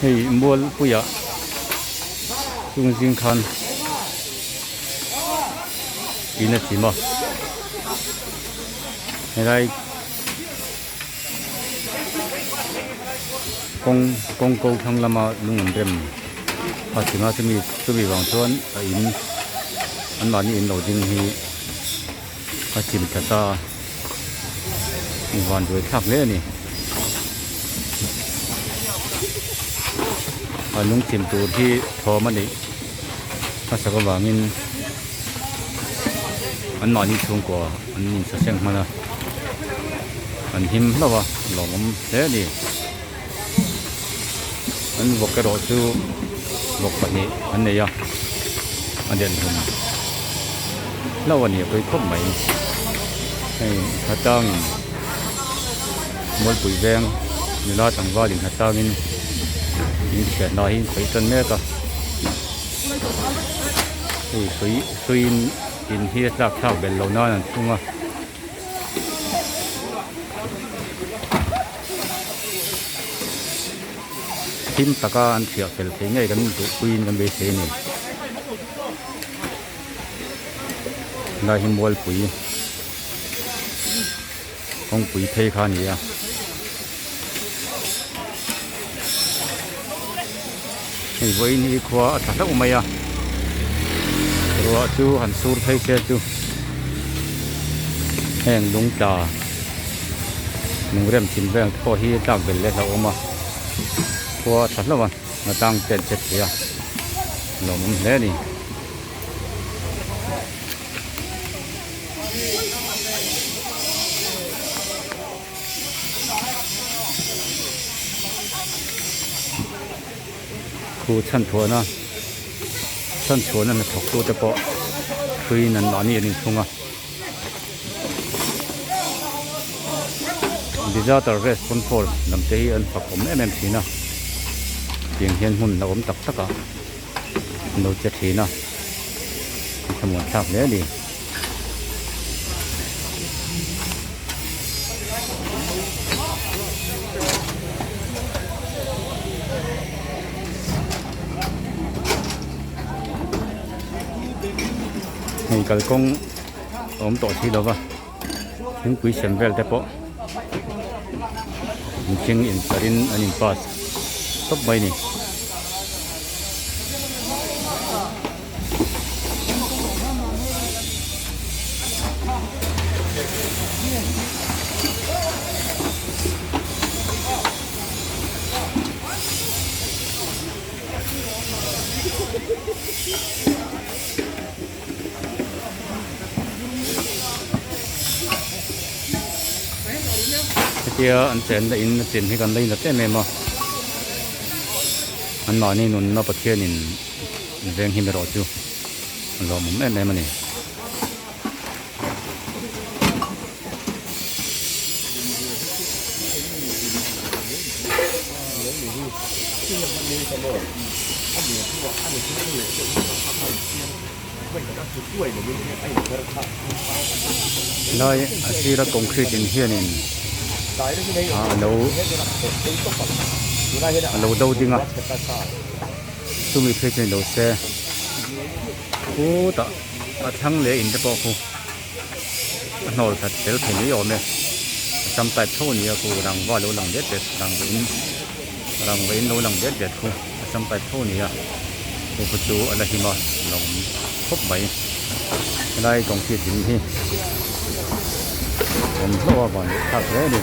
Hei mualpuiah chung zing khan in a chim a helai kawng kawng ko thlang lama lung an rem a chim a chumi chumi vang chuan a in anmahni in lo ding hi a chim thla ta a van buai thlak hle a ni a lung chim tur hi thawm a neih hmasak avangin an mahni chhungkua an insaseng hman a an him hlauh a lawmawm hle a ni an vawk erawh chu vawk pahnih an nei a a delh hlum hlauh a ni a pawi khawp mai hei hnatlangin Mualpui veng nula tlangval in hnatlangin in chhiatna hi an khawih tan mek a hei hrui hruiin in hi a tlak thlak belh loh nan an thung a. Him taka an thiah fel thei ngei kan duh puiin kan beisei a ni. Helai hi Mualpui kawngpui phei kha a ni a. Hei vawiin hi khua a tha hlauh mai a ruah chu han sur phei se chu heng lung tla lungrem chim vel te pawh hi tlak belh leh hlauhawm a khua a tha hlauh a hnatang te an che thei a lawmawm hle a ni. Khu chhanchhuahna chhanchhuahna hnathawk tute pawh hruiin an mahni an inchhung a disaster response force lam te hi an fak awm em em thin a tiang hian hmun hlauhawm tak tak ah an lo che thin a thlamuan thlak hle a ni. Hei kalkawng a awm tawh si lova thingpui sem vel te pawh mihring intlar in an in pass tawp mai a ni. Hetia an chenna in a chin hi kan la inat em em a anmahni nunna Pathianin veng him erawh chu a lawmawm em em a ni. Helai a sira concrete in hianin ah alo alo do ding a chumi phei chu ni lo se khutah a thlang leh in te pawh khu a hnawl khat tel thei mai awm e a sam type tho a ni a khu rangva lo lang det det rangva in rangva in lo lang det det khu a sam type tho a ni a chu khu chu a la him a lo awm khawp mai helai concrete in hi awm hlauh a van leh thlak hle a ni.